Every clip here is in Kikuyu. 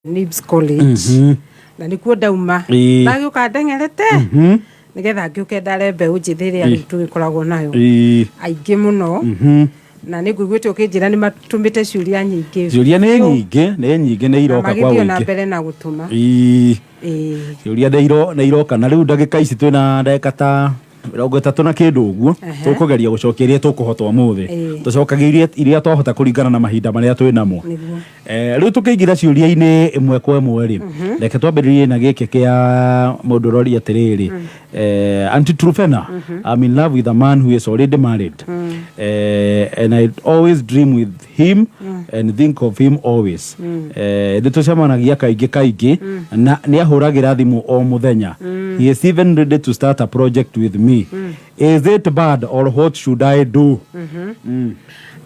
Nibs College na nĩkuo ndauma. Ndagĩũka ndeng'erete nĩgetha ngĩũke ndare mbeũ njĩthĩ ĩrĩa rĩu tũgĩkoragwo nayo aingĩ mũno, na nĩ ngũiguĩte ũkĩnjĩra nĩ matũmĩte ciũria nyingĩ. Ciũria nĩ nyingĩ, nĩ nyingĩ, nĩ na iroka kwa magĩthiĩ na ũingĩ. mbere na gũtũma. Ciũria nĩ iroka, na rĩu ndagĩka ici twĩna ndagĩka ta 30 na kĩndũ ũguo. Tũkũgeria gũcokia iria tũkũhota ũmũthĩ. Tũcokagia iria twahota kũringana na mahinda marĩa twĩ namo. Nĩguo. Rĩu tũkĩingĩra ciũria-inĩ ĩmwe kwa ĩmwe rĩ, reke twambĩrĩrie na gĩkĩ kĩa mũndũ ũroria atĩrĩrĩ, "Auntie Trufena, I'm in love with a man who is already married, and I always dream with him and think of him always. Nĩ tũcemanagia kaingĩ kaingĩ na nĩ ahũragĩra thimũ o mũthenya. He is even ready to start a project with me. Is it bad or what should I do?"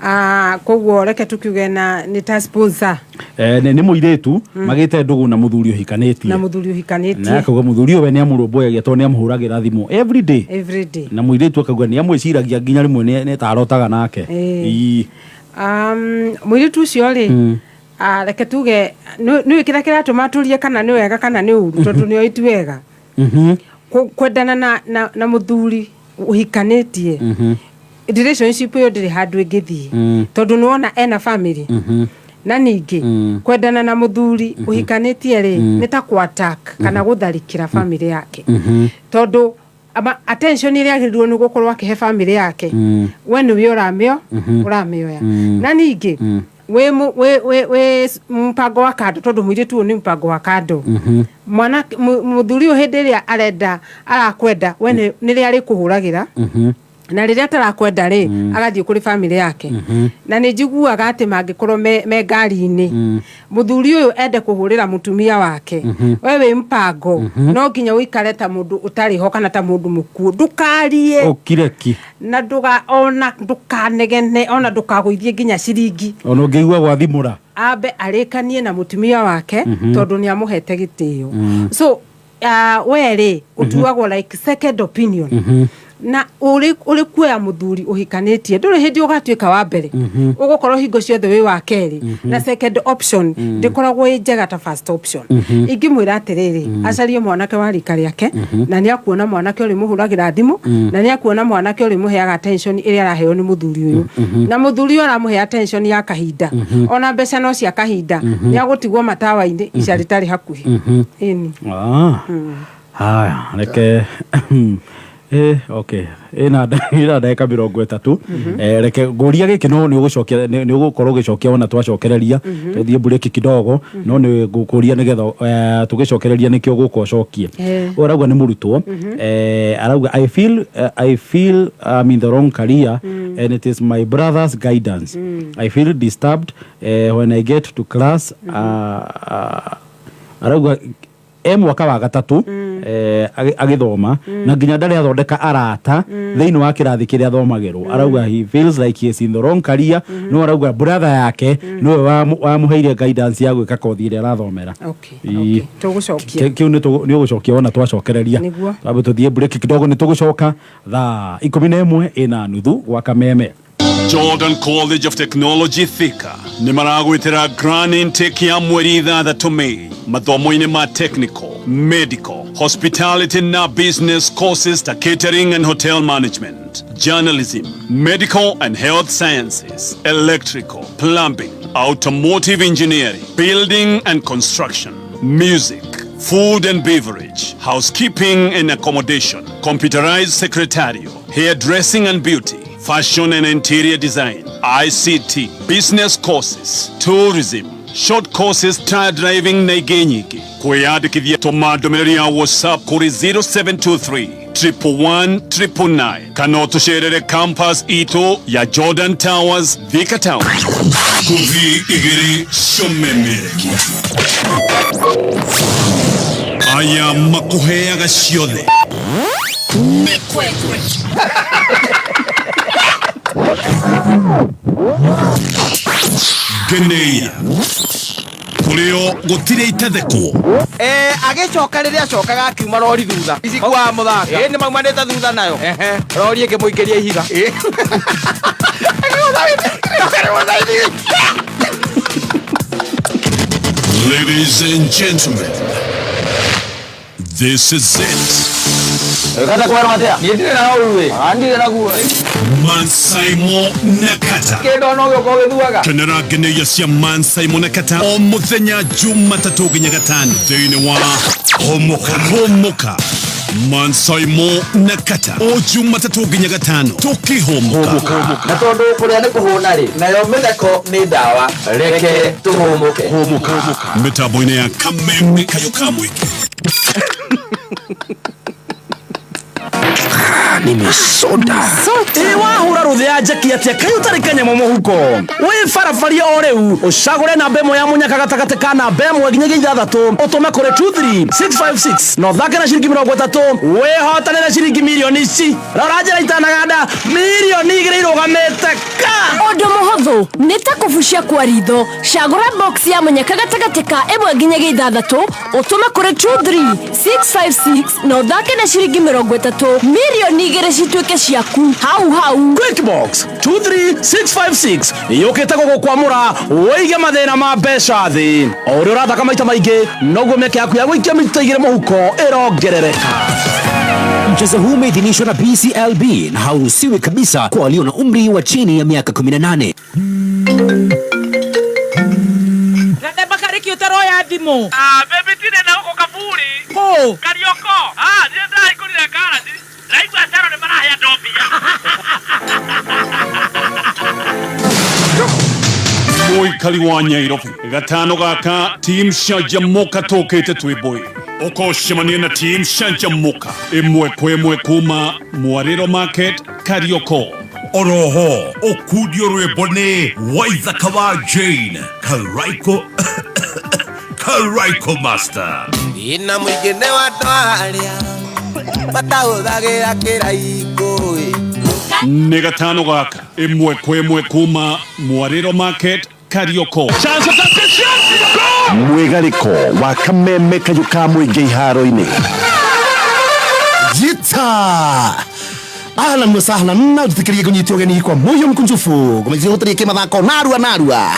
Ah, koguo reke tukiuge na nĩ ta sponsor. Nĩ mũirĩtu magĩte ndũgũ na mũthuri ũhikanĩtie. Na mũthuri na ũhikanĩtie. Akauga mũthuri ũyũ we nĩ amũrũmbũyagia tondũ nĩ amũhũragĩra thimũ every day. Every day. Na mũirĩtu akauga nĩ amwĩciragia nginya rĩmwe nĩ ta arotaga nake. Mũirĩtu ũcio rĩ, reke tuge nĩ kĩrĩa kĩratũma tũrie kana nĩ wega kana nĩ ũru, tondũ nĩ oĩ ti wega kwendana na mũthuri ũhikanĩtie, relationship ĩyo ndĩrĩ handũ ĩngĩthiĩ, tondũ nĩ wona ena family. Na ningĩ kwendana na mũthuri ũhikanĩtie rĩ, nĩ ta kũ attack kana gũtharĩkĩra family yake, tondũ ama attention ĩrĩa agĩrĩirwo nĩ gũkorwo akĩhe family yake, we nĩwe ũramĩoya. Na ningĩ wĩ mpango wa kando, tondũ mũirĩtu ũyũ nĩ mpango wa kando. Mwana mũthuri ũyũ hĩndĩ ĩrĩa arenda arakwenda we nĩrĩa arĩkũhũragĩra, na rĩrĩa atarakwenda rĩ, agathiĩ kũrĩ family yake. Na nĩ njiguaga atĩ mangĩkorwo me ngari-inĩ, mũthuri ũyũ ende kũhũrĩra mũtumia wake, we wĩ mpango no nginya ũikare ta mũndũ ũtarĩ ho kana ta mũndũ mũkuũ, ndũkarie. Ũkireki. Na ndũga ona ndũkanegene, ona ndũkagũithie nginya ciringi. Ona ũngĩigua gwathimũra. Ambe arĩkanie na mũtumia wake, tondũ nĩ amũhete gĩtĩo. So we rĩ, ũtuagwo like second opinion, na ũrĩ kuoya mũthuri ũhikanĩtie, ndũrĩ hĩndĩ ũgatuĩka wa mbere, ũgũkorwo hingo ciothe wĩ wa kerĩ, na second option ndĩkoragwo ĩ njega ta first option. Ingĩmwĩra atĩrĩrĩ, acarie mwanake wa rika rĩake, na nĩ akuona mwanake ũrĩmũhũragĩra thimũ, na nĩ akuona mwanake ũrĩmũheaga attention ĩrĩa araheo nĩ mũthuri ũyũ. Na mũthuri ũyũ aramũhe attention ya kahinda, ona mbeca no cia kahinda, nĩ agũtigwo matawa-inĩ ica rĩtarĩ hakuhĩ. Ĩni. Ah. Haya, reke okay, ĩna ndagĩka 30. Reke ngũria gĩkĩ, no nĩ ũgũcokia, nĩ ũgũkorwo ũgĩcokia ona twacokereria. Tũthiĩ mburĩki kidogo, no nĩ ngũkũria nĩgetha tũgĩcokereria nĩkĩo ũgũka ũcokie. Ũyũ arauga nĩ mũrutwo, arauga, "I feel I'm in the wrong career and it is my brother's guidance. I feel disturbed when I get to class." Arauga e mwaka wa gatatũ agĩthoma na nginya ndarĩ athondeka arata thĩinĩ wa kĩrathi kĩrĩa athomagĩrwo. Arauga he feels like he is in the wrong career, no arauga brother yake nĩwe wamũheire guidance ya gwĩka kothi ĩrĩa arathomera. Tũgũcokia. Kĩu nĩ ũgũcokia wona twacokereria. Nĩguo. Twambe tũthiĩ break kidogo, nĩ tũgũcoka thaa 11:30 gwa kameme. Jordan College of Technology Thika nĩ maragwĩtĩra grand intake ya mweri 6 Mei mathomo-inĩ ma technical, medical, hospitality na business courses ta catering and hotel management, journalism, medical and health sciences, electrical, plumbing, automotive engineering, building and construction, music, food and beverage, housekeeping and accommodation, computerized secretarial, hairdressing and beauty, fashion and interior design, ICT, business courses, tourism, short courses, tire driving na ingĩ nyingĩ. Kwĩyandĩkithia tũma ndũmĩrĩri ya WhatsApp kũrĩ 0723 111 999 kana ũtũcerere campus itũ ya Jordan Towers, Thika Town. Ngũthi igĩrĩ cũmemerekia aya makũheaga ciothe. Mĩkwekwe ngeneia kũrĩo gũtirĩ itathekwo. Agĩcoka rĩrĩa acokaga akiuma rori thutha. Icikuaga mũthanga. Ĩ nĩ maumanĩte thutha nayo. Rori ĩkĩmũikĩria ihiga. Ladies and gentlemen, this is it. Kata kwerwo atia? Niĩ ndirĩ na ũru ĩ. Ah, ndirĩ naguo. Mansaimo Nakata. Kĩndũ no gĩũka ũgĩthuaga. Kenera ngeneia cia Mansaimo Nakata o mũthenya Jumatatũ nginya Gatano thĩinĩ wa Homoka Homoka. Mansaimo Nakata o Jumatatũ nginya Gatano tũkĩhomoka. Na tondũ kũrĩa nĩ kũhũna rĩ, nayo mĩtheko nĩ ndawa. Reke tũhũmũke. Mĩtambo-inĩ ya Kameme Kayo ka Mũingĩ. Nimesota. Ĩ wahũra rũthĩ ya njeki atĩa kaĩ ũtarĩ kanyamũ mũhuko wĩ barabaria o rĩu ũcagũre namba ĩmwe ya mũnyaka gatagatĩ ka namba ĩmwe nginyagia ithathatũ ũtũme kũrĩ 23656 na ũthake na ciringi 30 wĩhotanĩre ciringi mirioni ici rora njĩra itanaganda mirioni 2 irũgamĩte ka. Ũndũ mũhũthũ nĩ ta kũbucia kwa ritho. Cagũra box ya mũnyaka gatagatĩ ka ĩmwe nginyagia ithathatũ ũtũme kũrĩ 23656 na ũthake na ciringi 30 mirioni 2 cituĩke ciaku hau hau. Quickbox 23656 yũkĩte gũgũkwamũra wĩige mathĩna ma mbeca thĩ. O ũrĩa ũrathaka maita maingĩ noguo mĩeke yaku ya gũikia mita 2 mũhuko ĩrongerereka. Mchezo huu umeidhinishwa na BCLB na hauruhusiwi kabisa kwa walio na umri wa chini ya miaka 18. Gathemba karĩki ũtaroya thimũ. Ah, baby tine na huko kaburi. Kũ? Karioko. Ah, ndiye ndaikurire karati. Ndaigua caro nĩ marahe andũ mbia. Mũikari wa Nyairobi gatano gaka team Canjamũka tũkĩte twĩ mbũi ũkocemania na team Canjamũka ĩmwe kwa ĩmwe kuma Mwarĩro Market Karioko. Oroho ũkundio rwĩmbo nĩ Waithaka wa Jane Karaiko Karaiko Master. Ina mũingĩ nĩ wa andũ arĩa matahũthagĩra kĩraikũ ĩ. Nĩ gatano gaka ĩmwe kwa ĩmwe kuma Mwarĩro Market Karioko. Mwĩgarĩko wa Kameme Kayũ ka Mũingĩ iharo-inĩ. Jita ahlan wa sahlan na tuthikirie kunyitwo ũgeni kwa moyo mkunjufu kumejia hotari ke mathako narua narua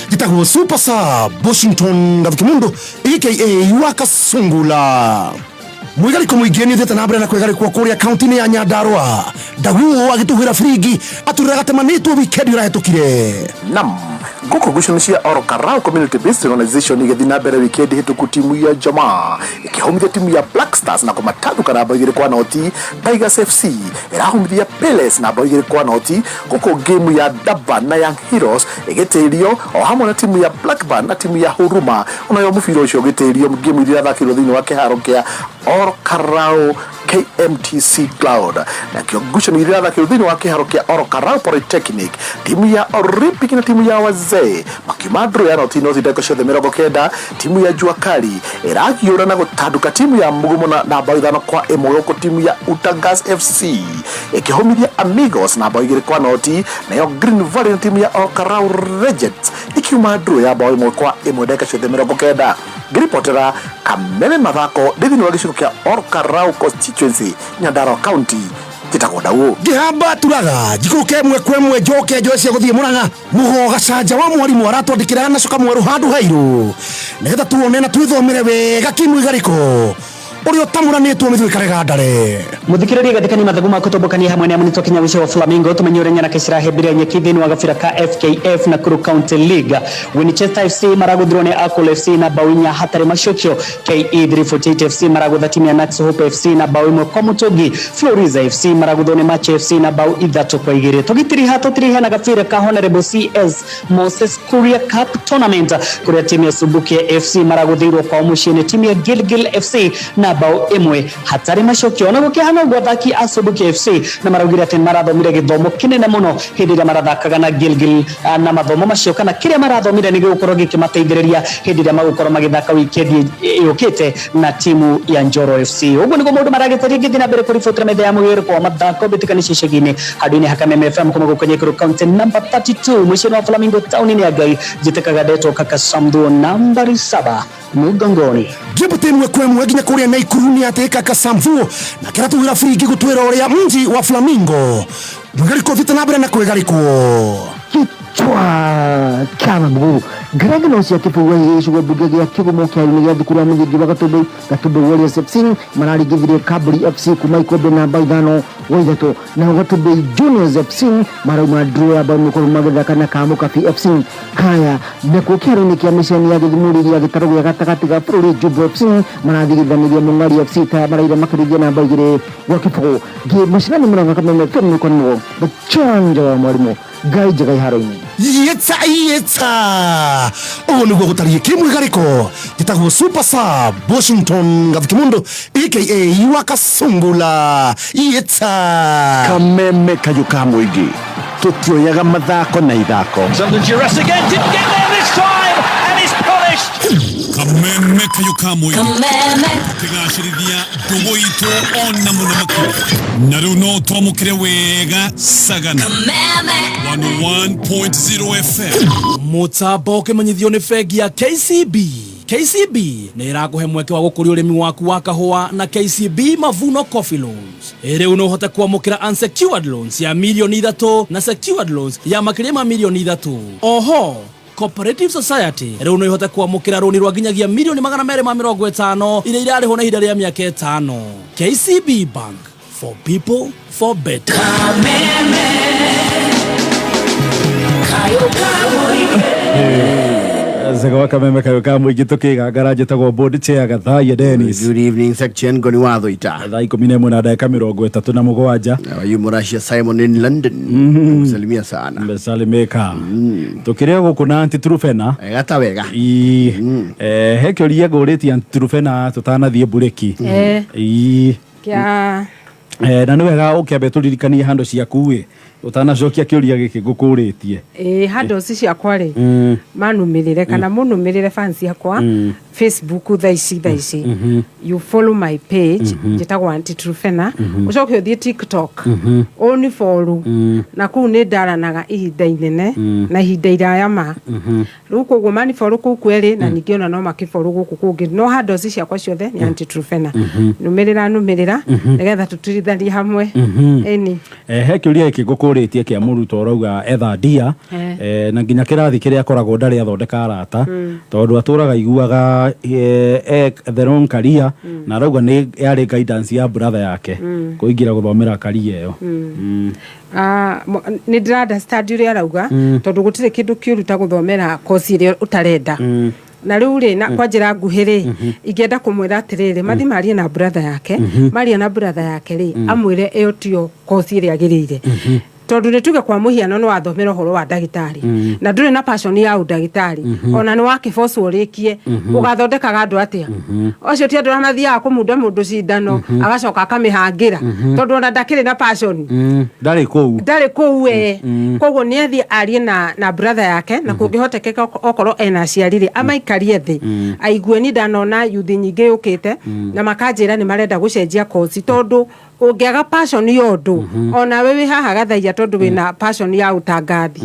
jitagwo Super Sub Washington Gathukimundu aka Wakasungula. Mwigariko mũingĩ nĩ ũthiĩte na mbere na kwĩgarĩkwo kũrĩa kaunti-inĩ ya Nyandarua. Ndaguo agĩtũhĩra biringi atũrĩra gatemanĩtwo wikendi ũrahĩtũkire. Nam gũkũ ngucanio cia Ol Kalou Community Based Organization igĩthiĩ na mbere wikendi hĩtũku timu ya Jamaa ĩkĩhomithia timu ya Black Stars na kũmatanduka na bao 2-0. Tigers FC ĩrahomithia Palace na bao 2-0 gũkũ game ya Durban na Young Heroes ĩgĩtĩrio o hamwe na timu ya Blackburn na timu ya Huruma onayo mũbira ũcio ũgĩtĩrio game iria irathakĩirwo thĩinĩ wa kĩharo kĩa Ol Kalou KMTC Cloud. Nakĩo ngucanio iria irathakĩirwo thĩinĩ wa kĩharo kĩa Ol Kalou Polytechnic timu ya Olympic na timu ya Wazee makiuma draw ya 0-0 ndagĩka ciothe 90. Timu ya Jua Kali ĩragiũra na gũtanduka timu ya Mugumo na bao 5-1 gũkũ timu ya Utagas FC ĩkĩhomithia Amigos na bao 2-0 nayo Green Valley na timu ya Ol Kalou Legends ikiuma draw ya bao 1-1 ndagĩka ciothe 90. Ngĩribotera Kameme mathako ndĩ thĩinĩ wa gĩcigo kĩa Ol Kalou constituency Nyandarua County njĩtagwo Ndauũ. Ngĩhamba turaga njikũrũke ĩmwe kwa ĩmwe njoke njoe cia gũthiĩ Mũrang'a. Mũgo gacanja wa mwarimũ aratwandĩkĩra na coka mwerũ handũ hairũ nĩgetha tuone na twĩthomere wega kĩmwĩgarĩko ũrĩa ũtamũranĩtwo mĩthuĩ karega ndare. Muthikiriria gathikani mathagu ma kutombokania hamwe na munito kinya wicio wa Flamingo tumenye uria nyanake cirahĩmbĩria nyeki thĩinĩ wa gabira ka FKF na Nakuru County League. Winchester FC maragũthirwo nĩ Akol FC na bao 4 hatarĩ macokio. KE 348 FC maragũtha timu ya Nax Hope FC na bao 1 kwa mũtũngi. Floriza FC maragũthwo nĩ Mache FC na bao 3-2. Tũgĩtiriha tũtirihe na gabira ka Honorable CS Moses Kuria Cup Tournament kuria timu ya Subukia FC maragũthirwo kwao mũciĩ nĩ timu ya Gilgil FC na bao 1 hatarĩ macokio. Na gũkĩhana ũguo athaki a Subukia FC na maraugire atĩ marathomire gĩthomo kĩnene mũno hĩndĩ ĩrĩa marathakaga na Gilgil, na mathomo macio kana kĩrĩa marathomire nĩ gĩgũkorwo gĩkĩmateithĩrĩria hĩndĩ ĩrĩa magũkorwo magĩthaka wikendi yũkĩte na timu ya Njoro FC. Ũguo nĩguo maũndũ maragĩtharia ngĩthiĩ na mbere kũribotera metha ya mũgĩrĩko wa mathako mbĩtĩkani cia icagi-inĩ handũ-inĩ ha Kameme FM kuma gũkũ Nyekuru County number 32 mũciĩ wa Flamingo taũni-inĩ ya Ngai. Njĩtĩkaga ndetwo Kaka Samduo nambari 7 mugongoni. Ngĩmbũta ĩmwe kwa ĩmwe nginya kũrĩa Naikuru nĩ atĩ Kaka Samthuo na kĩratũhĩra biringi gũtwĩra ũrĩa mji wa Flamingo mwĩgarĩko ũthiĩte na mbere na kwĩgarĩkwo. Kichwa chana mguu Ngarangano cia kĩbũgũ gĩcigo mbunge gĩa kĩgumo kĩharo-inĩ gĩa thukuru wa mũthingi wa Gatũmbĩ. Gatũmbĩ Warriors FC mararingithirie Kamburi FC kuma ikombe namba 5-3, nao Gatũmbĩ Juniors FC marauma draw ya bao ĩmwe kwa ĩmwe magĩthaka na Kamũkabi FC. Haya, nakuo kĩharo-inĩ kĩa mĩceni ya gĩthumo rigi ya gĩtarũ gĩa gatagatĩ ga bũrũri, Jumbo FC marathigithanirie Mũng'ari FC ta maraira makĩrĩria namba 2-0. Ngĩ macinani mũranga Kameme FM nĩkwanĩrwo gachanja wa mwarimũ Ngai njega iharo-inĩ. Yetsa yetsa, ũguo nĩguo gũtariĩ kĩmwigarĩko. Njĩtagwo Super Sub Washington Gathukimundu aka Wakasungula. Yetsa Kameme kayũ ka mũingĩ, tũtioyaga mathako na ithako. Under duress again, didn't get there this time, and is punished. Kameme kayo ka mũingĩ. Kameme. Kĩgacĩrithia ndũgũ itũ ona mũno makĩria, na rĩu no twamũkĩre wega sagana. Kameme. 101.0 FM. Mũtambo ũkĩmenyithio nĩ bengi ya KCB. KCB nĩ ĩrakũhe mweke wa gũkũria ũrĩmi waku wa kahũa na KCB Mavuno Coffee Loans. Rĩu no ũhote kwamũkĩra unsecured loans ya mirioni 3 na secured loans ya makĩria ma mirioni 3. Oho Cooperative Society rĩu no ihote kwamũkĩra rũni rwa nginyagia mirioni 250 iria irarĩhwo na ihinda rĩa mĩaka 5. KCB Bank, for people, for better. Kameme kayo kamũingĩ. Zega wa Kameme kayo ka mũingĩ, tũkĩgangara. Njĩtagwo board chair Gathaia Dennis. Good evening, section ngoni watho ita. Thaa 11 na ndagĩka 37. How Murashia Simon in London. Kusalimia sana. Mbesalimika. Tũkĩrĩ o gũkũ na Aunty Trufena. Gata wega. Ii. He kĩũria ngũrĩtie Aunty Trufena tũtanathiĩ mburĩki. Ii. Kĩa? Na nĩ wega ũkĩambe tũririkanie handũ ciaku ĩ ũtanacokia kĩũria gĩkĩ ngũkũrĩtie. Ĩ, handles ciakwa rĩ, manumĩrĩre kana mũnumĩrĩre fans yakwa Facebook thaa ici, thaa ici. You follow my page, njĩtagwo Aunty Trufena. Ũcoke ũthiĩ TikTok, ũni follow, na kũu nĩ ndaranaga ihinda inene na ihinda iraya ma. Rĩu koguo mani follow kũu kwerĩ, na ningĩ ona no makĩfollow gũkũ kũngĩ, no handles ciakwa ciothe nĩ Aunty Trufena. Nũmĩrĩra, nũmĩrĩra nĩgetha tũtirithanie hamwe. Ĩni. He kĩũria gĩkĩ ngũkũrĩtie kĩa mũrutwo ũrauga etha ndia. Na nginya kĩrathi kĩrĩa akoragwo ndarĩ athondeka arata, tondũ atũraga iguaga the wrong career, na arauga nĩ yarĩ guidance ya brother yake kũingĩra gũthomera career ĩyo. Ah, nĩ ndĩra understand ũrĩa arauga, tondũ gũtirĩ kĩndũ kĩũru ta gũthomera kosi ĩrĩa ũtarenda. Na rĩu rĩ, na kwa njĩra nguhĩ rĩ, ingĩenda kũmwĩra atĩrĩrĩ, mathi marie na brother yake. Maria na brother yake rĩ, amwĩre ĩyo tiyo kosi ĩrĩa agĩrĩire, tondũ nĩ tuge kwa mũhiano nĩ wathomera ũhoro wa ndagĩtarĩ na ndũrĩ na passion ya ũndagĩtarĩ, ona nĩ wakĩbocwo ũrĩkie, ũgathondekaga andũ atĩa? Ũcio ti andũ arĩa mathiaga kũmunda mũndũ cindano, agacoka akamĩhangĩra, tondũ ona ndakĩrĩ na passion. Ndarĩ kũu. Ndarĩ kũu we. Koguo nĩ athiĩ arie na brother yake, na kũngĩhotekeka okorwo ena aciari rĩ, amaikarie thĩ aigue. Ni ndanona yuthi nyingĩ yũkĩte na makanjĩra nĩ marenda gũcenjia kosi, tondũ ũngĩaga passion ya ũndũ, onawe wĩ haha gathaia tondũ wĩna passion ya ũtangathi,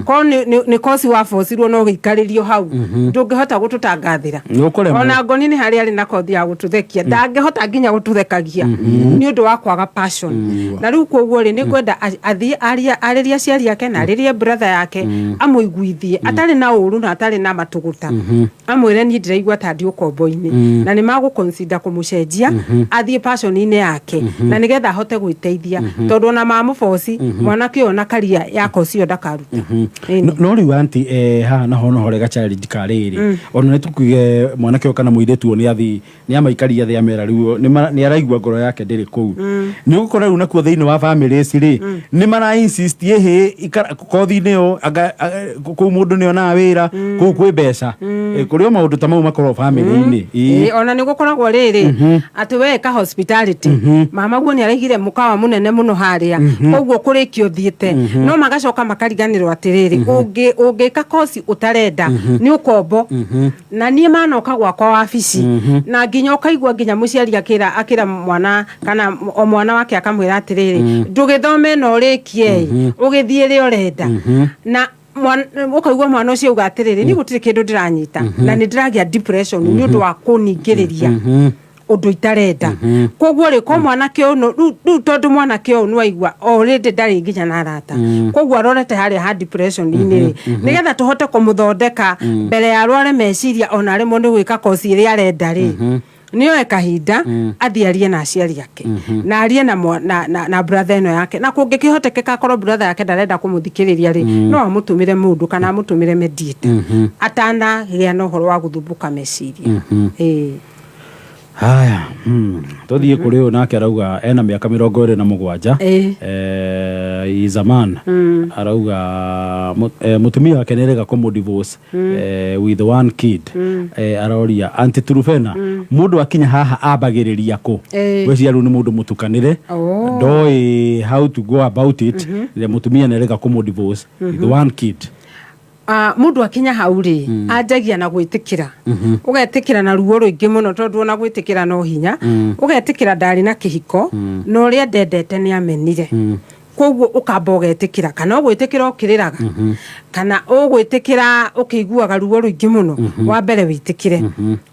korwo nĩ kosi wabocirwo no ũgĩikarĩrio hau, ndũngĩhota gũtũtangathĩra. Nĩ ũkũremwo. Ona ngoni nĩ harĩa arĩ na kothi ya gũtũthekia, ndangĩhota nginya gũtũthekagia nĩ ũndũ wa kwaga passion. Na rĩu koguo rĩ, nĩ ngwenda athiĩ arĩrie aciari ake na arĩrie brother yake, amũiguithie atarĩ na ũru na atarĩ na matũgũta, amwĩre niĩ ndĩraigua ta ndĩ ũkombo-inĩ, na nĩ magũconsider kũmũcenjia athiĩ passion-inĩ yake, na nĩgetha ahote gwĩteithia, tondũ ona mamũboci mwanake ũyũ na karia ya kosi ĩyo ndakaruta. Ĩni. No rĩu aunty, haha naho no hore ga challenge ka rĩrĩ, ona nĩ tukuge mwanake ũyũ kana mũirĩtu ũyũ nĩ athi nĩ amaikaria thĩ, amera rĩu nĩ araigua ngoro yake ndĩrĩ kũu, nĩ ũgũkora rĩu nakuo thĩinĩ wa family ici rĩ, nĩ mara insist ĩhĩ ikara kothi-inĩ ĩyo, anga kũu mũndũ nĩ onaga wĩra, kũu kwĩ mbeca. Kũrĩ o maũndũ ta mau makorwo family-inĩ. Ĩĩ. Ĩĩ, ona nĩ gũkoragwo rĩrĩ atĩ weka hospitality, mama guo nĩ araigire mũkawa mũnene mũno harĩa, koguo kũrĩkia ũthiĩte, no magacoka makariganĩrwo atĩrĩrĩ, ũngĩka kosi ũtarenda nĩ ũkombo. Na niĩ manoka gwakwa wabici, na nginya ũkaigua nginya mũciari akĩra mwana kana o mwana wake akamwĩra atĩrĩrĩ, ndũgĩthome na ũrĩkie ũgĩthiĩ rĩ ũrenda, na ũkaigua mwana ũcio auga atĩrĩrĩ, niĩ gũtirĩ kĩndũ ndĩranyita na nĩ ndĩragĩa depression nĩ ũndũ wa kũningĩrĩria. Ũndũ itarenda. Koguo rĩ, ko mwanake ũyũ rĩu tondũ mwanake ũyũ nĩwaigua already ndarĩ nginya na arata, koguo arorete harĩa ha depression-inĩ rĩ, nĩgetha tũhote kũmũthondeka mbere ya arware meciria ona aremwo nĩ gwĩka kosi ĩrĩa arenda rĩ, nĩoe kahinda athiĩ arie na aciari ake na arie na, mwa- na, na, na brother ĩno yake, na kũngĩkĩhotekeka akorwo brother yake ndarenda kũmũthikĩrĩria rĩ, no amũtũmĩre mũndũ kana amũtũmĩre mediator atanagĩa na ũhoro wa gũthumbũka meciria. Ĩĩ. Haya, Tũthiĩ kũrĩ ũyũ nake arauga ena mĩaka 27. Is a man. Arauga mũtumia wake nĩarega kũmũ divorce with one kid. Aroria Aunty Trufena, mũndũ akinya haha ambagĩrĩria kũ? Gwĩciria rĩu nĩ mũndũ mũtukanĩre, ndoĩ how to go about it. Mũtumia nĩarega kũmũ divorce with one kid. Ah, mũndũ akinya hau rĩ, anjagia na gwĩtĩkĩra. Ũgetĩkĩra na ruo rũingĩ mũno, tondũ ona gwĩtĩkĩra no hinya. Ũgetĩkĩra ndarĩ na kĩhiko na ũrĩa ndendete nĩ amenire. Koguo ũkamba ũgetĩkĩra, kana ũgwĩtĩkĩra ũkĩrĩraga, kana ũgwĩtĩkĩra ũkĩiguaga ruo rũingĩ mũno. Wa mbere wĩtĩkĩre.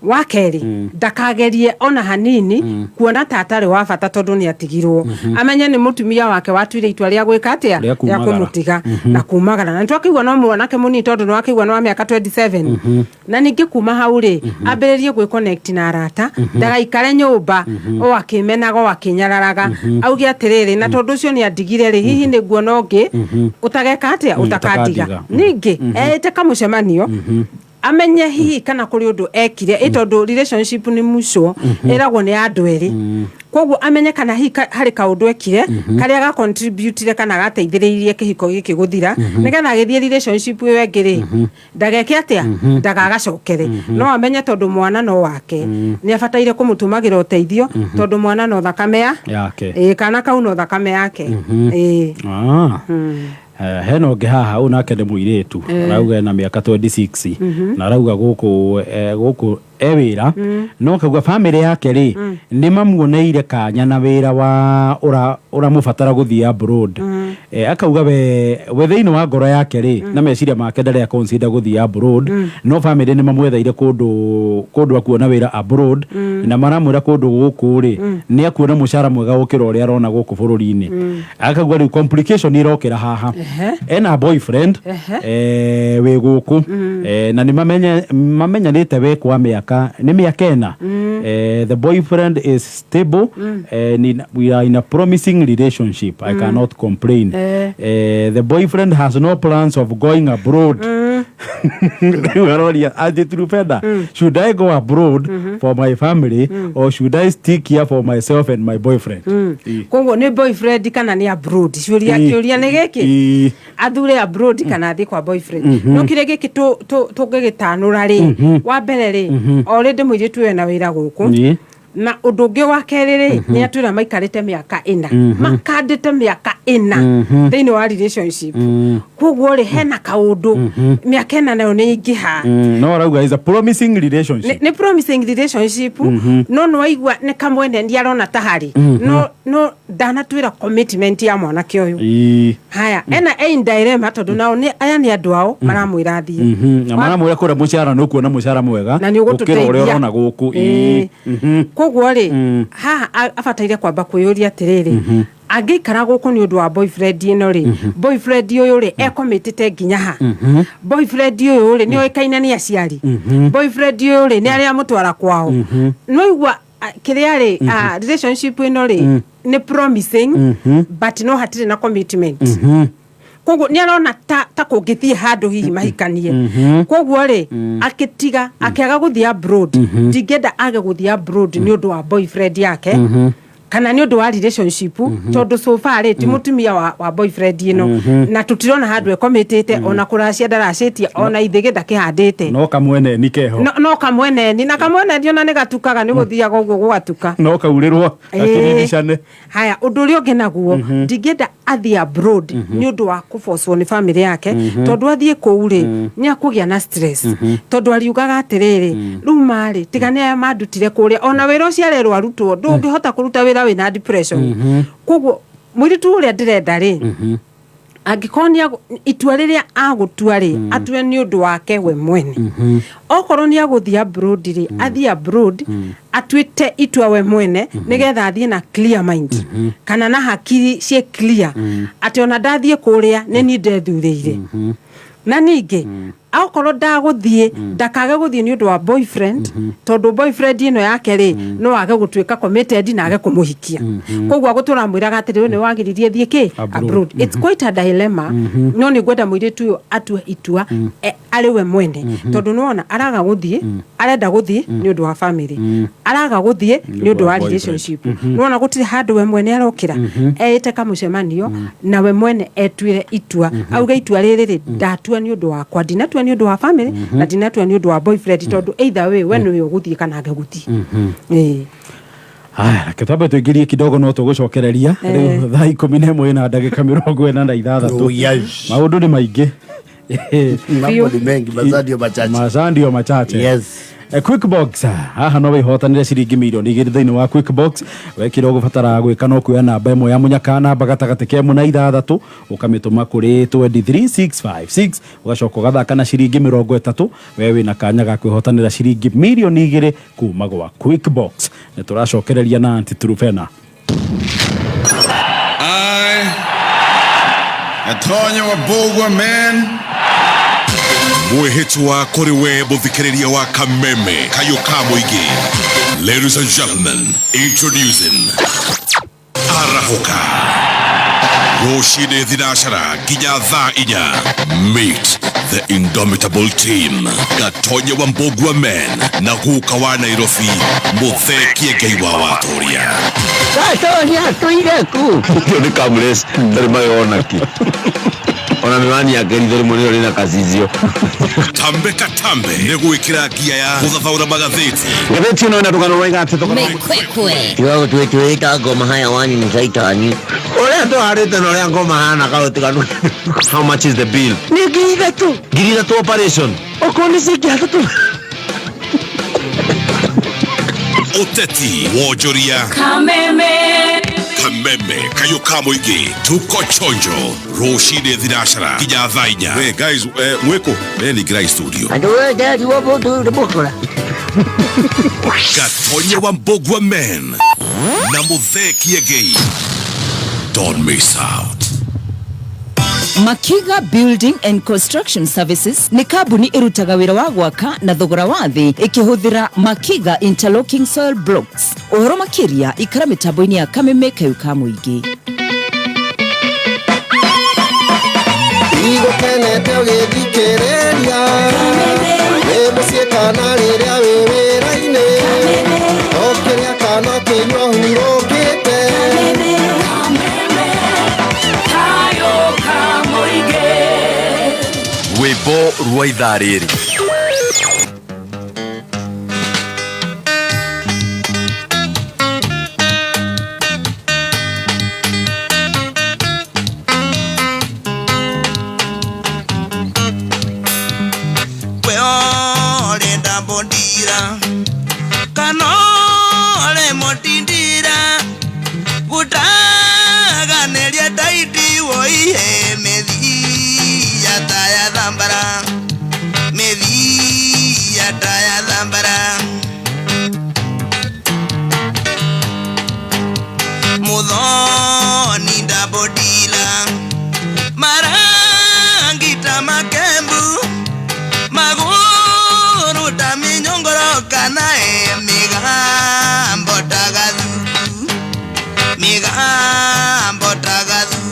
Wa kerĩ, ndakagerie ona hanini kuona ta atarĩ wa bata tondũ nĩ atigirwo. Amenye nĩ mũtumia wake watuire itua rĩa gwĩka atĩa? Rĩa kumagara. Kũmũtiga na kumagara, na nĩtwakĩigua no mwanake mũnini, tondũ nĩwakĩigua nĩ wa mĩaka 27. Na ningĩ kuma hau rĩ, ambĩrĩrie gwĩ connect na arata, ndagaikare nyũmba o akĩmenaga o akĩnyararaga. Auge atĩrĩrĩ, na tondũ ũcio nĩ andigire rĩ, hihi nĩ nguona ũngĩ ũtageka atĩa? Ũtakandiga. Ũtakandiga. Ningĩ eĩte kamũcemanio, amenye hihi kana kũrĩ ũndũ ekire, ĩ tondũ relationship nĩ mutual, ĩragwo nĩ ya andũ erĩ. Koguo amenye kana hihi harĩ kaũndũ ekire karĩa ga contributire kana gateithĩrĩirie kĩhiko gĩkĩ gũthira, nĩgetha agĩthiĩ relationship ĩyo ĩngĩ rĩ, ndageke atĩa? Ndagagacokere. No amenye tondũ mwana no wake, nĩ abataire kũmũtũmagĩra ũteithio, tondũ mwana no thakame ya yake. Ĩĩ, kana kau no thakame yake. Ĩĩ. Ah. Hena ũngĩ haha, ũyũ nake nĩ mũirĩtu. Arauga ena mĩaka 26 na arauga gũkũ e wĩra, no akauga famĩlĩ yake rĩ, nĩ mamuoneire kanya na wĩra wa ũramũbatara gũthiĩ abroad. Akauga we thĩinĩ wa ngoro yake rĩ na meciria make ndarĩ consider gũthiĩ abroad, no famĩlĩ nĩ mamwetheire kũndũ akuona wĩra abroad, na maramwĩra kũndũ gũkũ rĩ, nĩ akuona mũcara mwega gũkĩra ũrĩa arona gũkũ bũrũri-inĩ. Akauga rĩu complication irokĩra haha, ena boyfriend wĩ gũkũ, na nĩ mamenyanĩte we kwa mĩaka, nĩ mĩaka 4. The boyfriend is stable and we are in a promising relationship. I cannot complain. The boyfriend has no plans of going abroad. Rĩu aroria Aunty Trufena, should I go abroad for my family or should I stick here for myself and my boyfriend? Ĩ. Koguo nĩ boyfriend kana nĩ abroad? Ciũria. Kĩũria nĩ gĩkĩ. Athure abroad kana athiĩ kwa boyfriend. No kĩrĩa gĩkĩ tũngĩgĩtanũra rĩ, wa mbere rĩ, already mũirĩtu ũyũ ena wĩra gũkũ. Na ũndũ ũngĩ wa kerĩ rĩ, nĩ atwĩra maikarĩte mĩaka 4, makandĩte mĩaka 4 thĩinĩ wa relationship. Koguo rĩ, hena kaũndũ, mĩaka 4 nayo nĩ ingĩha. No arauga is a promising relationship. Nĩ promising relationship, no nĩ waigua nĩ kamwene nĩ arona ta harĩ no ndanatwĩra commitment ya mwanake ũyũ. Haya, ena in dilemma, tondũ nao nĩ aya nĩ andũ ao maramwĩra athiĩ. Na maramwĩra kũrĩa mũcara nĩ ũkuona mũcara mwega Na nĩ gũkĩra ũrĩa ũgũtũteithia. ũrona gũkũ. Ĩĩ. Koguo rĩ, haha abataire kwamba kwĩyũria atĩrĩrĩ, angĩikara gũkũ nĩ ũndũ wa boyfriend ĩno rĩ, boyfriend ũyũ rĩ, ekomĩtĩte nginya ha? Boyfriend ũyũ rĩ, nĩ oĩkaine nĩ aciari? Boyfriend ũyũ rĩ, nĩ arĩa amũtwara kwao? No igua kĩrĩa rĩ, relationship ĩno rĩ, nĩ promising but no hatirĩ na commitment. Koguo nĩ arona ta kũngĩthiĩ handũ hihi mahikanie. Koguo rĩ, akĩtiga akĩaga gũthiĩ abroad, ndingĩenda age gũthiĩ abroad nĩ ũndũ wa boyfriend yake kana nĩ ũndũ wa relationship, tondũ so far rĩ, ti mũtumia wa boyfriend ĩno, na tũtirona handũ ekomĩtĩte, ona kũracia ndaracĩtie, ona ithĩgĩ ndakĩhandĩte. No kamwene ni keho. No kamweneni, na kamweneni ona nĩ gatukaga, nĩ gũthiaga ũguo gũgatuka. No kaurĩrwo gakĩriricane. Haya, ũndũ ũrĩa ũngĩ naguo, ndingĩenda athiĩ abroad nĩ ũndũ wa kũbocwo nĩ famĩlĩ yake, tondũ athiĩ kũu rĩ, nĩ akũgĩa na stress, tondũ ariugaga atĩrĩrĩ, rĩu marĩ tiga nĩ aya mandutire kũrĩa, ona wĩra ũcio arerwo arutwo, ndũngĩhota kũruta wĩra wĩna depression. Koguo mũirĩtu ũrĩa ndĩrenda rĩ, Angĩkorwo nĩ itua rĩrĩa agũtua rĩ, atue nĩ ũndũ wake we mwene. Okorwo nĩ agũthiĩ abroad rĩ, athiĩ abroad atuĩte itua we mwene, nĩgetha athiĩ na clear mind kana na hakiri ciĩ clear, atĩ ona ndathiĩ kũrĩa nĩ niĩ ndethurĩire. Na ningĩ akorwo ndagũthiĩ, ndakage gũthiĩ nĩ ũndũ wa boyfriend, tondũ boyfriend ĩno yake rĩ, no age gũtuĩka committed na age kũmũhikia. Koguo agũtũra mwĩraga atĩrĩ, we nĩ wagĩririe thiĩ kĩ abroad. It's quite a dilemma, no nĩ ngwenda mũirĩtu ũyũ atue itua arĩ we mwene, tondũ nĩwona araga gũthiĩ, arenda gũthiĩ nĩ ũndũ wa family, araga gũthiĩ nĩ ũndũ wa relationship. Nĩwona gũtirĩ handũ we mwene arokĩra eĩte kamũcemanio na we mwene etuire itua, auge itua rĩrĩ rĩ, ndatua nĩ ũndũ wakwa, ndinatua nĩ ũndũ wa family na ndinatua nĩ ũndũ wa boyfriend, tondũ either way we nĩwe ũgũthiĩ kana age gũthiĩ. Ĩĩ. Haya, reke twambe tũingĩrie kidogo, no tũgũcokereria rĩu thaa 11 na ndagĩka 46. Oh, yes. Maũndũ nĩ maingĩ. Mambo ni mengi, masaa ndio machache. Masaa ndio machache. Yes. Quick box, haha no wĩhotanĩre ciringi 2,000,000 thĩinĩ wa quick box. Wekĩra ũgũbatara gwĩka no kuoya namba ĩmwe ya mũnyaka, namba gatagatĩ ka ĩmwe na ithathatũ, ũkamĩtũma kũrĩ 23656, ũgacoka ũgathaka na ciringi 30. We wĩna kanya ga kwĩhotanĩra ciringi 2,000,000 kuma gwa quick box. Nĩ tũracokereria na Aunty Trufena. I, Antonio Wabogwa man. Mwĩhĩtwa kũrĩ we mũthikĩrĩria wa Kameme Kayũ ka Mũingĩ. Ladies and gentlemen, introducing Arahũka rũcinĩ thinacara nginya thaa 4. Meet the indomitable team, Gatonye wa Mbogua man na guka wa Nairobi, Muthee Ngai wa Watoria. Gatonya tũire ku. Ũcio nĩ Kamles, ndarĩ mayona ki. Ona miwani yake ritho rĩmwe nĩrĩo rĩna kacicio. Tambe katambe nĩ gwĩkĩra ngia ya gũthathaũra magathĩti. Ngathĩti ĩno ĩna rũgano rwaiga atĩ tũgano. Mekwekwe. Tiga gũtwĩtwĩta ngoma hayawani nĩ caitani. Ũrĩa tũharĩte na ũrĩa ngoma hana kaũtiganu. How much is the bill? Nĩ 3,000. 3,000 operation. Okorwo nĩ ciringi ithatũ. Ũteti, wonjoria, Kameme. Kameme Kayũ ka Mũingĩ, tuko chonjo rũcinĩ thinacara nginya thaa 4. We guys, mwĩkũ we ningĩrai studio. Andũ othe ariwo mũndũ nĩ mũkora. Gatonye wa Mbogua man na Muthee Kiengei. Don't miss out. Makiga Building and Construction Services nĩ kambuni ĩrutaga wĩra wa gwaka na thogora wa thĩ ĩkĩhũthĩra Makiga Interlocking Soil Blocks. Ũhoro makĩria ikara mĩtambo-inĩ ya Kameme Kayũ ka Mũingĩ. Igũkenete ũgĩthikĩrĩria wĩ mũciĩ kana rĩrĩa wĩ wĩra-inĩ, ũkĩrĩa kana ũkĩnyua hurũkĩte. Rwĩmbo rwa ithaa rĩrĩ. We orenda mbondira kana ore motindira gutaganĩria taiti woihe mĩthia ta ya thambara, mĩthia ta ya thambara. Muthoni ndabodila marangi ta makembu maguru ta minyongoro kana migambo ta gathuku, migambo ta gathuku.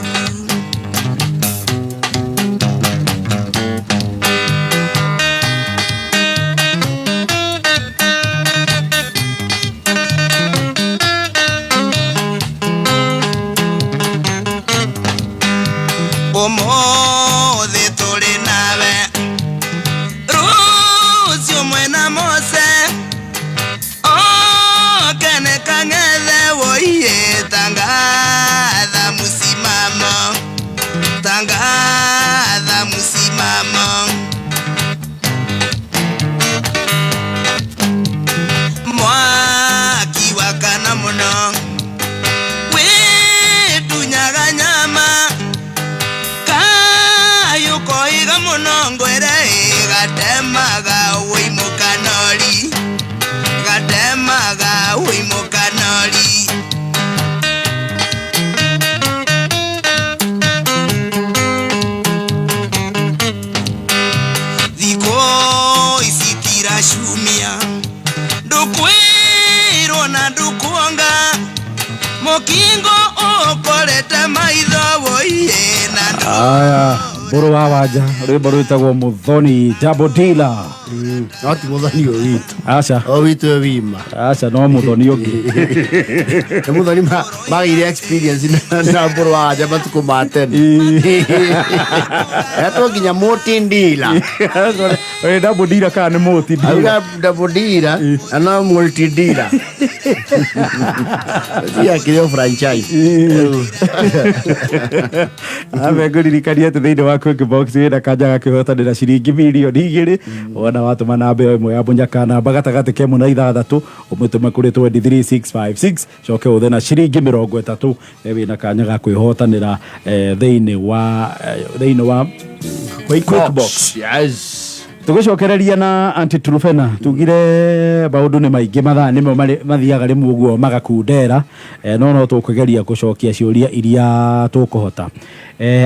ona ndukuonga mukingo ukorete maitho woiye na Aya, Mbũrũ wa Wanja, rwĩmbo rwĩtagwo Muthoni Double Dealer. No ti Muthoni ũyũ witũ. Aca. O witũ ũyũ wima. Aca no Muthoni ũngĩ. Nĩ Muthoni magĩire experience na Mbũrũ wa Wanja matukũ ma tene. Etwo nginya multi dealer. Ĩ double dealer kana nĩ multi dealer? Auga double dealer na no multi dealer. Cia kĩrĩ o franchise. Ambe ngũririkania atĩ thĩinĩ wa Quick Box wĩna kanya gakĩhotanĩra ciringi mirioni 2 wona watũma namba ĩyo ĩmwe ya mũnyaka, namba gatagatĩ ka 1 na 6, ũmĩtũme kũrĩ 23656, coke ũthe na ciringi 30, wĩna kanya ga kwĩhotanĩra thĩinĩ wa Quick Box. Yes. Tũgĩcokereria na Aunty Trufena, tugire maũndũ nĩ maingĩ, mathaa nĩmo mathiaga rĩmwe ũguo magakundera, no tũkũgeria gũcokia ciũria iria tũkũhota.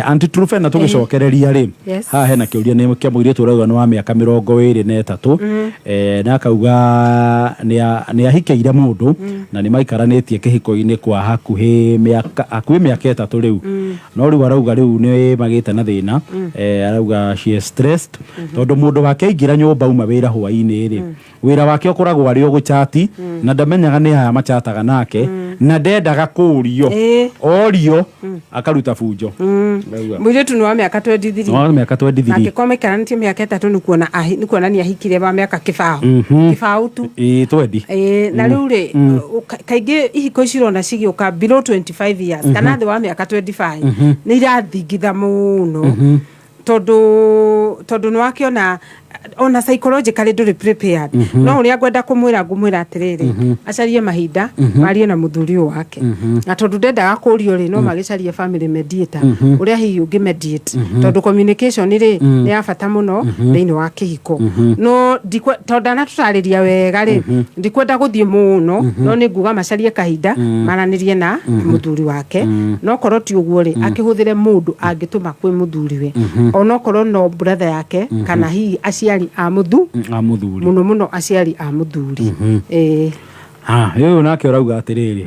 Aunty Trufena, tũgĩcokereria rĩ, haha hena kĩũria nĩ kĩa mũirĩtu ũrauga nĩ wa mĩaka 23, na akauga nĩ ahikĩire mũndũ na nĩ maikaranĩtie kĩhiko-inĩ kwa hakuhĩ mĩaka 3 rĩu, no rĩu arauga rĩu nĩ magĩte na thĩna. Arauga she is stressed tondũ mũndũ wake aingĩra nyũmba uma wĩra hwaĩ-inĩ rĩ, wĩra wake ũkoragwo arĩ o gũchati na ndamenyaga nĩ aya machataga nake na ndendaga kũrio, orio akaruta bunjo. Arauga. Mũirĩtu nĩ wa mĩaka 23. Wa mĩaka 23. Na angĩkorwo maikaranĩtie mĩaka 3 nĩ kuonania ahikire wa mĩaka 20. 20 tu. Ĩĩ, twendi. Ĩĩ, na rĩu rĩ, kaingĩ ihiko ici irona cigĩũka below 25 years kana thĩ wa mĩaka 25 nĩ irathingitha mũno, tondũ nĩ wakĩona ona psychologically ndũrĩ prepared. No ũrĩa ngwenda kũmwĩra, ngũmwĩra atĩrĩrĩ, acarie mahinda marie na mũthuri ũyũ wake, na tondũ ndendaga kũrio rĩ, no magĩcarie family mediator, ũrĩa hihi ũngĩ mediate, tondũ communication rĩ nĩ ya bata mũno thĩinĩ wa kĩhiko. No tondũ ndanatũtarĩria wega rĩ, ndikwenda gũthiĩ mũno, no nĩ nguga macarie kahinda maranĩrie na mũthuri wake. No korwo ti ũguo rĩ, akĩhũthĩre mũndũ angĩtũma kwĩ mũthuriwe, onokorwo no brother yake kana hihi aciari a mũthu a mũthuri. Mũno mũno aciari a mũthuri. Ĩĩ. Ah, huyu nake urauga atiriri,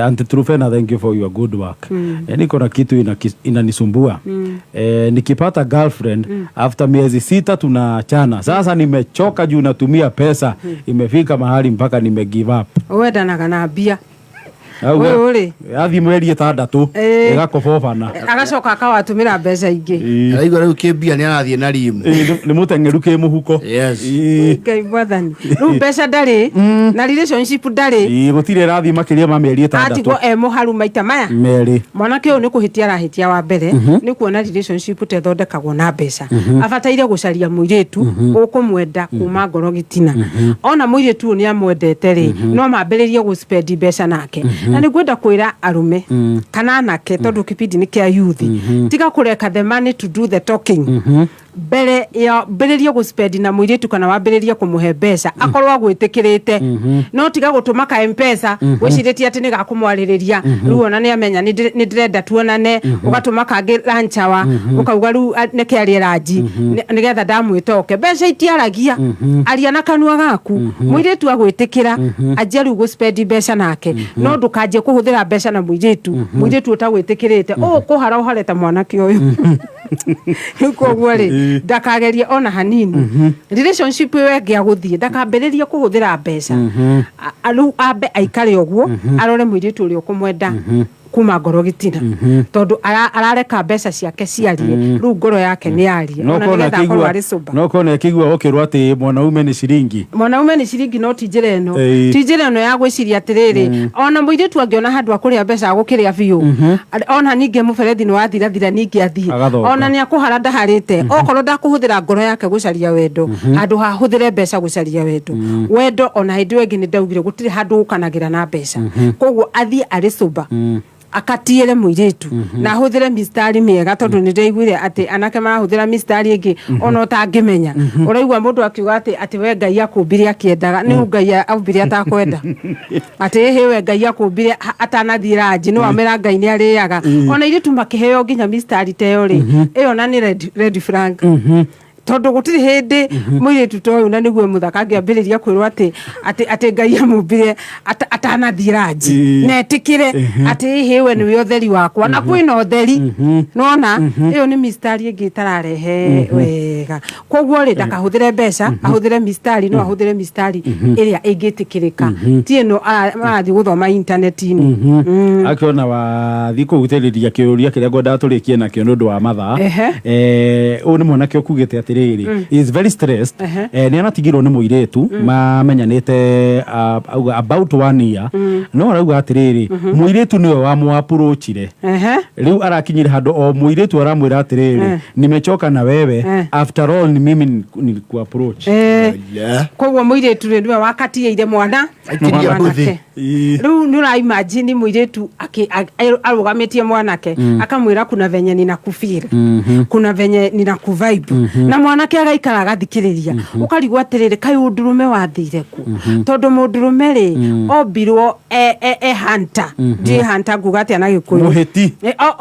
Aunty Trufena, thank you for your good work. Niko na kitu inanisumbua. Nikipata girlfriend, after miezi 6 tunaachana. Sasa nimechoka juu natumia pesa, imefika mahali mpaka nime give up. Wendanaga na mbia. Auga, Ũyũ rĩ. Athiĩ mweri 6 ĩgakobobana. Agacoka akawatũmĩra mbeca ingĩ. Araigua rĩu kĩmbia nĩ arathiĩ na rimu. Nĩ mũteng'eru kĩ mũhuko. Yes. Ngai mwathani, rĩu mbeca ndarĩ na relationship ndarĩ. Gũtirĩ ĩrathiĩ makĩria ma mĩeri 6. Atigwo e mũharu maita maya 2. Mwanake ũyũ nĩ kũhĩtia arahĩtia. Wa mbere nĩ kuona relationship ta ĩthondekagwo na mbeca. Abataire gũcaria mũirĩtu ũkũmwenda kuma ngoro gĩtina. Ona mũirĩtu ũyũ nĩ amwendete rĩ, no mambĩrĩrie gũspend mbeca nake. Na nĩ ngwenda kwĩra arũme kana anake, tondũ kipindi nĩ kĩa youth, tiga kũreka the money to do the talking. Mbere ya mbĩrĩrie gũspend na mũirĩtu kana wambĩrĩrie kũmũhe mbeca, akorwo agwĩtĩkĩrĩte. No tiga gũtũma ka Mpesa wĩcirĩtie atĩ nĩ gakũmwarĩrĩria. Rĩu ona nĩ amenya nĩ ndĩrenda tuonane, ũgatũma kangĩ lunch hour, ũkauga rĩu nĩke arĩe ranji nĩgetha ndamwĩta oke. Mbeca itiaragia. Aria na kanua gaku. Mũirĩtu agwĩtĩkĩra, anjia rĩu gũspend mbeca nake, no ndũkanjie kũhũthĩra mbeca na mũirĩtu ũtagwĩtĩkĩrĩte. Ũũ kũhara ũhare ta mwanake ũyũ. Rĩu koguo rĩ, ndakagerie ona hanini relationship ĩyo ĩngĩ agũthiĩ, ndakambĩrĩrie kũhũthĩra mbeca. Rĩu ambe aikare ũguo, arore mũirĩtu ũrĩa ũkũmwenda kuma ngoro gĩtina, tondũ arareka mbeca ciake ciarie. Rĩu ngoro yake nĩ yarie No ona kona nĩgetha akorwo akĩigua arĩ sober. No kona akĩigua ũkĩrwo atĩ mwanaume nĩ ciringi. Mwanaume nĩ ciringi, no ti njĩra ĩno. Ti njĩra ĩno ya gwĩciria atĩrĩrĩ, ona mũirĩtu angĩona handũ akũrĩa mbeca agũkĩrĩa biũ. Ona ningĩ mũberethi nĩ wathirathira, ningĩ athiĩ. Agathonga. Ona nĩ akũhara ndaharĩte, okorwo ndakũhũthĩra ngoro yake gũcaria wendo, handũ ha hũthĩre mbeca gũcaria wendo. Wendo ona hĩndĩ ĩyo ĩngĩ nĩ ndaugire gũtirĩ handũ ũkanagĩra na mbeca. Koguo athiĩ arĩ sober, akatiĩre mũirĩtu na ahũthĩre mistari mĩega, tondũ nĩ ndaiguire atĩ anake marahũthĩra mistari ĩngĩ ona ũtangĩmenya. Ũraigua mũndũ akiuga atĩ we Ngai akũmbire akĩendaga, nĩ Ngai aumbire atakwenda, atĩ ĩhĩ we Ngai akũmbire atanathiĩ ranji, nĩ wamera Ngai nĩ arĩaga. Ona airĩtu makĩheo nginya mistari ta ĩyo rĩ, ĩyo na nĩ red flag. Tondũ gũtirĩ hĩndĩ mũirĩtu ta ũyũ, na nĩguo mũthaka, angĩambĩrĩria kwĩrwo atĩ Ngai amũmbire atanathiĩ ranji na etĩkĩre atĩ ĩhĩ, we nĩwe ũtheri wakwa na kwĩna ũtheri. Nona ĩyo nĩ mistari ĩngĩ ĩtararehe wega. Koguo rĩ, ndakahũthĩre mbeca, ahũthĩre mistari, no ahũthĩre mistari ĩrĩa ĩngĩtĩkĩrĩka, ti ĩno marathiĩ gũthoma intaneti-inĩ. Akiona wathiĩ kũhutĩrĩria kĩũria kĩrĩa ngwendaga tũrĩkie nakĩo nĩ ũndũ wa mathaa. Ũyũ nĩ mwanake ũkugĩte atĩrĩrĩ, he is very stressed. Nĩ anatigirwo nĩ mũirĩtu mamenyanĩte, auga about one year, no arauga atĩrĩrĩ, mũirĩtu nĩwe wamũ-approachire. Rĩu arakinyire handũ o mũirĩtu aramwĩra atĩrĩrĩ, "Nimechoka na wewe. After all, ni mimi nilikuapproach." Koguo mũirĩtu rĩ, nĩwe wakatiĩire mwana. Aikirie mwanake. Mbuthi. Rĩu nĩ ũraimagine mũirĩtu arũgamĩtie mwanake, akamwĩra, "Kuna venye ninakufeel, kuna venye ninakuvibe," na mwanake agaikara agathikĩrĩria. Ũkarigwo atĩrĩrĩ, kaĩ ũndũrũme wathire ku? Tondũ mũndũrũme rĩ, ombirwo e hunter. Ndiĩ hunter nguga atĩa na Gĩkũyũ? Mũhĩti.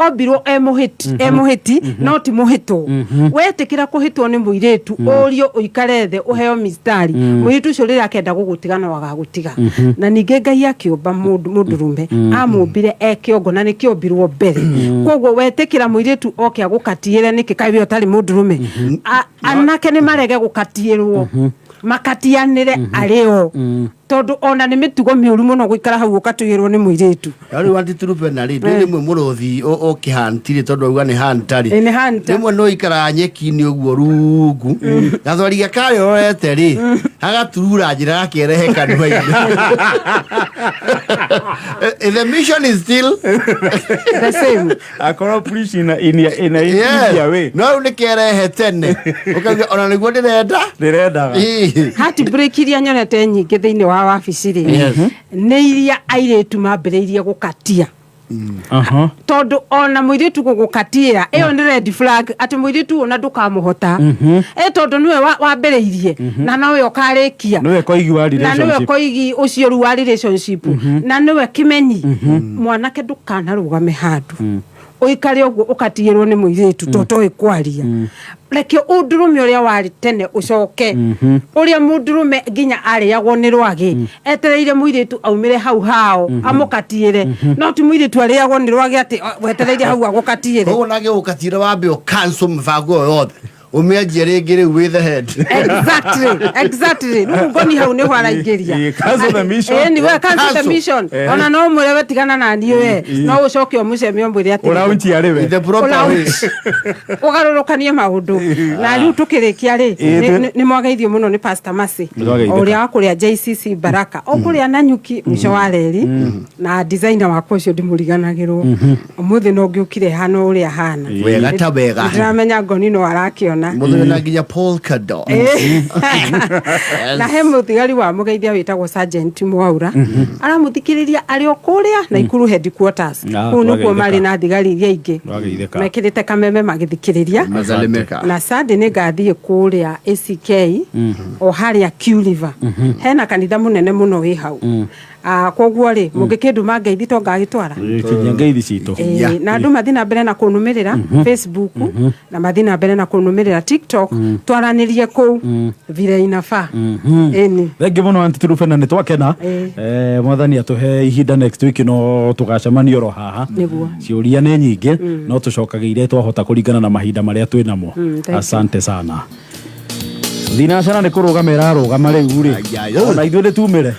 Ombirwo e mũhĩti, e mũhĩti, no ti mũhĩtwo. Wetĩkĩra kũhĩtwo nĩ mũirĩtu, ũrio ũikare thĩ ũheo mistari, mũirĩtu ũcio rĩrĩa akenda gũgũtiga no agagũtiga. Na ningĩ Ngai akĩũmba mũndũ, mũndũrũme amũmbire e kĩongo, na nĩkĩombirwo mbere. Koguo wetĩkĩra mũirĩtu oke agũkatiĩre nĩkĩ? Kaĩ we ũtarĩ mũndũrũme? Anake nĩ marege gũkatiĩrwo, makatianĩre arĩ o, tondũ ona nĩ mĩtugo mĩũru mũno gũikara hau ũkatwĩrwo nĩ mũirĩtu. Rĩu antiturupe na rĩ, ndĩ rĩmwe mũrũthi ũkĩhantirĩ, tondũ auga nĩ hunter rĩ. Ĩ, nĩ hunter. Rĩmwe no ikaraga nyeki-inĩ ũguo rungu, gathwariga karĩa ũrorete rĩ, gagaturura njĩra, gakerehe kanua-inĩ. The mission is still the same. Akorwo preach in a easier way. No rĩu nĩ kerehe tene, ũkauga ona nĩguo ndĩrenda. Ndĩrendaga. Heartbreak iria nyonete nyingĩ thĩinĩ wa wabici rĩ, nĩ iria airĩtu mambĩrĩirie gũkatia. Tondũ ona mũirĩtu gũgũkatiĩra, ĩyo nĩ red flag, atĩ mũirĩtu ona ndũkamũhota, ĩ tondũ nĩwe wambĩrĩirie na nowe ũkarĩkia. Nĩwe koigi wa Na nĩwe relationship. Koigi ũcio rĩu wa relationship, na nĩwe kĩmenyi. Mwanake, ndũkanarũgame handũ ũikare ũguo ũkatiĩrwo nĩ mũirĩtu to toĩ kwaria. Reke ũndũrũme ũrĩa warĩ tene ũcoke, ũrĩa mũndũrũme nginya arĩagwo nĩ rwagĩ etereire mũirĩtu aumĩre hau hao amũkatiĩre, no ti mũirĩtu arĩagwo nĩ rwagĩ atĩ wetereire hau agũkatiĩre. Koguo nake gũkatira, wambe ũcancel mĩbango ĩyo yothe, ũmĩanjie rĩngĩ rĩu with the head. Exactly. Rĩu ngoni hau nĩho araingĩria. Cancel the mission. Ĩni, we cancel the Cancel. mission. Ona no mwĩre, "We tigana na niĩ we," no ũcoke ũmũceme ũmwĩre atĩrĩ, Ũraunchi arĩ we. In the proper way. Ũgarũrũkanie maũndũ. Na rĩu tũkĩrĩkia rĩ, nĩ mwageithio mũno nĩ Pastor Mercy. Nĩtwageithĩka. O ũrĩa wa kũrĩa JCC Baraka, o kũrĩa Nanyuki mũico wa reri, na designer wakwa ũcio ndimũriganagĩrwo. Ũmũthĩ no ngĩũkire hana ũrĩa hana. Wega ta wega. Ndĩramenya ngoni no arakĩona. Mũthuri na nginya polka dot. Na he mũthigari wa mũgeithia wĩtagwo Sergeant Mwaura, aramũthikĩrĩria arĩ o kũrĩa Naikuru headquarters. Ah, Kũu nĩkuo twageithĩka. marĩ na thigari iria ingĩ Twageithĩka. mekĩrĩte kameme magĩthikĩrĩria. Mazalimeka. Na Sunday nĩ ngathiĩ kũrĩa ACK, o harĩa Q River, hena kanitha mũnene mũno wĩ hau. Ah, koguo rĩ, mũngĩkĩndũma ngeithi to ngagĩtwara. Kinyia ngeithi citũ. Na andũ mathiĩ na mbere na kũnũmĩrĩra Facebook, na mathiĩ na mbere na kũnũmĩrĩra TikTok, twaranĩrie kũu vile inafaa. Ĩni. Thengiũ mũno, Aunty Truphena, nĩ twakena. Mwathani atũhe ihinda, next week no tũgacemania oro haha. Nĩguo. Ciũria nĩ nyingĩ, no tũcokagĩire twahota kũringana na mahinda marĩa twĩ namo. Thank you. Asante sana. Thinacara nĩ kũrũgama ĩrarũgama rĩu rĩ, Ai, ai, ona ithuĩ nĩ tumĩre.